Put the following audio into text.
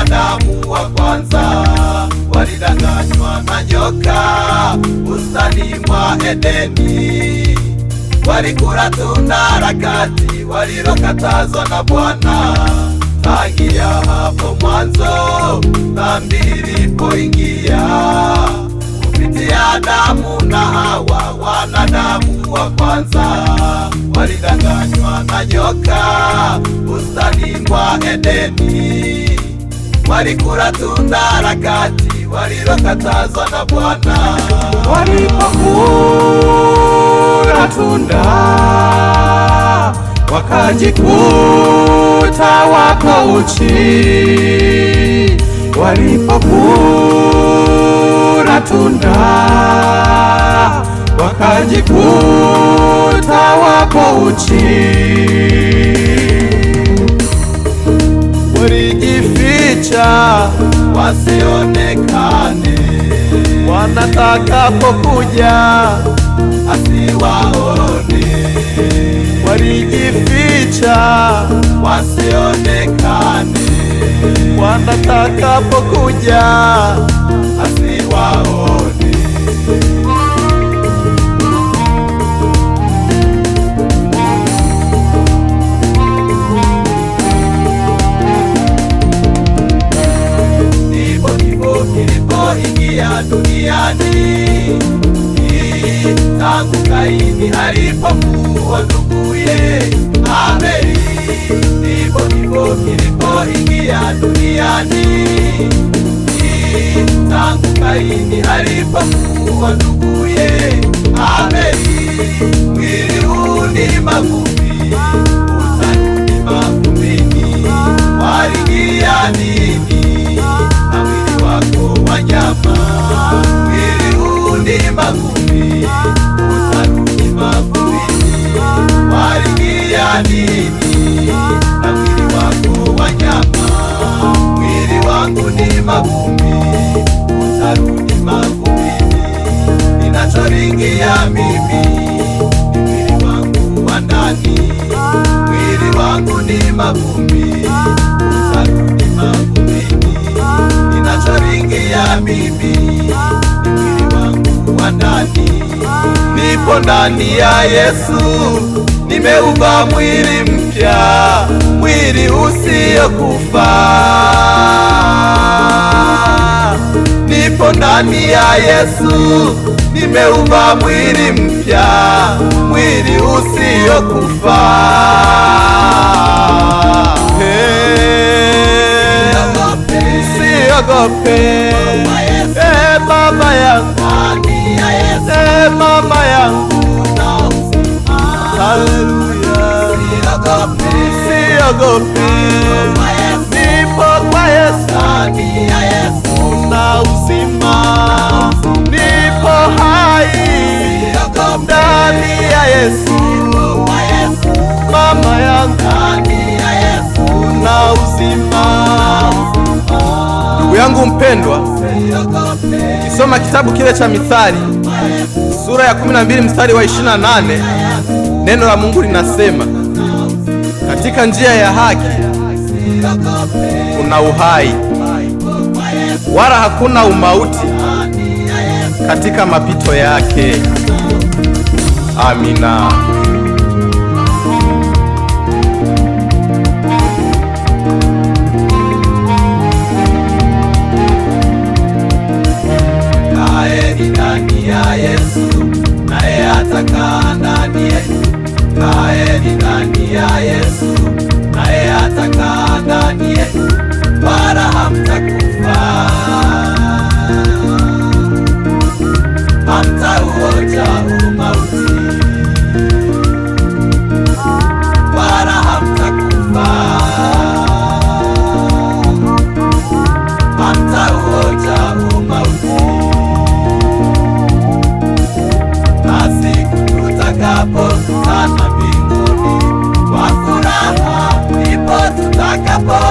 Wanadamu wa kwanza walidanganywa na nyoka bustani mwa Edeni, walikula tunda la kati walilokatazwa na Bwana. Tangia hapo mwanzo dhambi ilipoingia kupitia Adamu na Hawa, wanadamu wa kwanza walidanganywa na nyoka bustani mwa Edeni, walikula tunda la kati walilokatazwa na Bwana. Walipokula tunda wakajikuta wako uchi, walipokula tunda wakajikuta wako uchi, walijificha wasionekane, wanatakapokuja asiwaone, walijificha wasionekane, wanatakapokuja asiwaone. Ndipo kifo kilipoingia duniani, tangu Kaini alipomuua nduguye Abeli. Ndipo kifo kilipoingia duniani, tangu Kaini alipomuua nduguye Abeli. Mwili huu ni mavumbi, utarudi mavumbini. Walingia nini na mwili wako wa nyama? Mwili huu ni mavumbi, utarudi mavumbini. Walingia nini na mwili wako wa nyama? Mwili wangu ni mavumbi, utarudi mavumbini. Ninachoringia mimi ni mwili wangu wa ndani. Mwili wangu ni mavumbi, utarudi mavumbini. Ninachoringia mimi ni mwili wangu wa ndani. Nipo ndani ya Yesu, nimeuvaa mwili mpya, mwili usiokufa. Nipo ndani ya Yesu, nimeuvaa mwili mpya, mwili usiokufa. Hey, siogope, hey, baba yangu, Ndani ya Yesu mama yangu, kuna uzima. Haleluya, Siogope, siogope, kwa Yesu. Nipo kwa Yesu, Ndani ya Yesu na uzima, nipo hai siogope, ndani ya Yesu, kwa Yesu. Mama yangu, Ndani ya Yesu na uzima. Ndugu yangu mpendwa, kisoma kitabu kile cha Mithali sura ya 12 mstari wa 28, neno la Mungu linasema, katika njia ya haki kuna uhai, wala hakuna umauti katika mapito yake. Amina. Kaeni ndani ya Yesu, naye atakaa ndani yenu. Kaeni ndani ya Yesu, naye atakaa ndani yenu, wala hamtakufa. Hamtauonja umauti, wala hamtakufa. Hamtauonja umauti. Na siku tutakapokutana mbinguni kwa furaha, ndipo tutakapo